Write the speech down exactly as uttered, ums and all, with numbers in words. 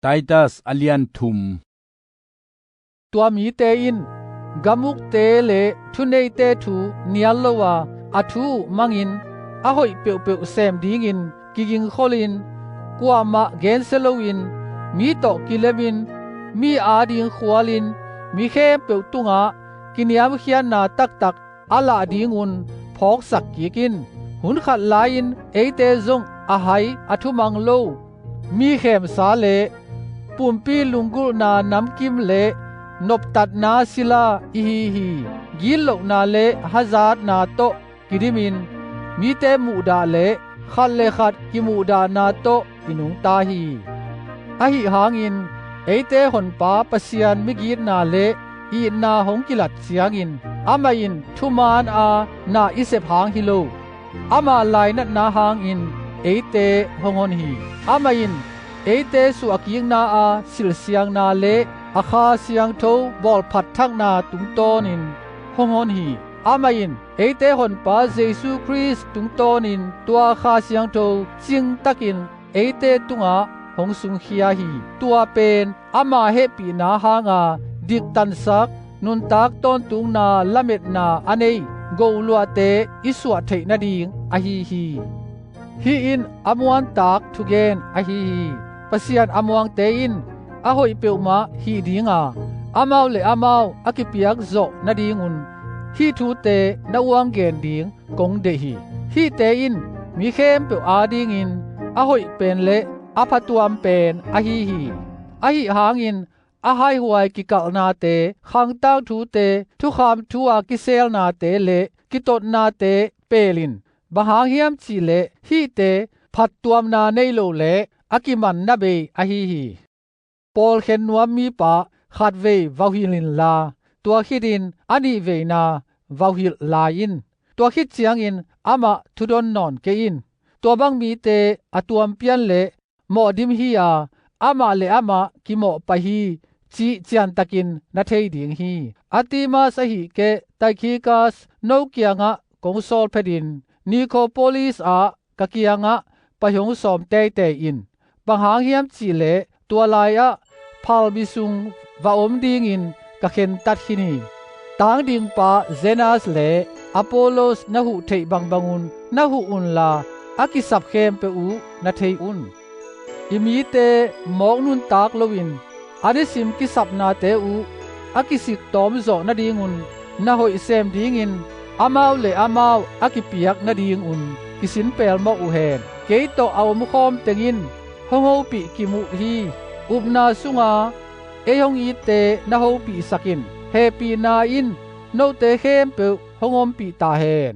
Titus a lian thum. Tua mite in gamukte le thuneite thu nial lo a, a thu uh mangin a hoih peuhpeuh sem dingin kigingkholin, kuamah gensia loin, mi tawh kilemin, mi ading khualin, mi khempeuh tungah kiniamkhiatna taktak a lah dingun phawksak kik in. Hun khat lai-in eite zong a hai a thumang lo, mi khemsa le pumpi lunggulhna namkim le noptatna sila i hi hi. Gitlohna le hazatna tawh kidimin, mite muhdah le khat le khat kimuhdahna tawh i nungta hi. Ahi hangin eite Honpa Pasian migitna le itna hong kilat ciangin, amah in thumaan a na i sep hang hi lo, ama lainatna hangin eite hong hon hi. Amah in eite suahkikna a silsiangna le a Kha Siangtho bawlphat thakna tungtawnin hong hon hi. Amah in eite Honpa Jesu Khrist tungtawnin tua Kha Siangtho cingtakin eite tungah hong sungkhia hi. Tua pen ama hehpihna hanga diktansak, nuntak tawntungna lametna a nei goluahte i suah theih nading ahi hi. Hih in a muantak thugen ahi hi. Pasian a muangte in a hoih peuhmah hih dinga, amau le amau a kipiak zawh nadingun hih thute na uang gen ding kong deih hi. Hihte in mi khempeuh adingin a hoih pen le a phatuam pen ahi hi. Ahi hangin a haihuai kikalhnate, khangtang thute, thukham thu-a kiselnate le kitotnate pelin, bang hang hiam cihleh hihte phattuamna nei lo le a kimanna bei ahi hi. Pawlkhen nuam mipa khatvei vauhilh inla, tua khitin a nihveina vauhilh lai in. Tua khit ciangin amah thudon nawn kei in. Tua bang mite a tuampian le mawhdim hi-a, amah le amah kimawh pah hi cih ciantakin na thei ding hi. Artemas ahih keh Tychicus no kiangah kong sawl phetin, Nikopholis ah ka kiangah pai hong sawm teitei in. Bang hang hiam cihleh tua lai-ah phalbi sung va om dingin ka khentat khin hi. Tangdingpa Zenas le Apollos na huh theih bangbangun na huh unla, a kisap khempeuh uh na thei un. I mite mawk nuntak loin a nisim kisapnate uh a kisik tawmzawh nadingun na hoih sem dingin amau le amau a kipiak nadingun kisin pelmawh uh hen. Kei tawh a omkhawm teng in hong hopih kim uh hi. Upna sunga ei hong itte na hopihsak in. Hehpihna in note khempeuh hong ompih ta hen.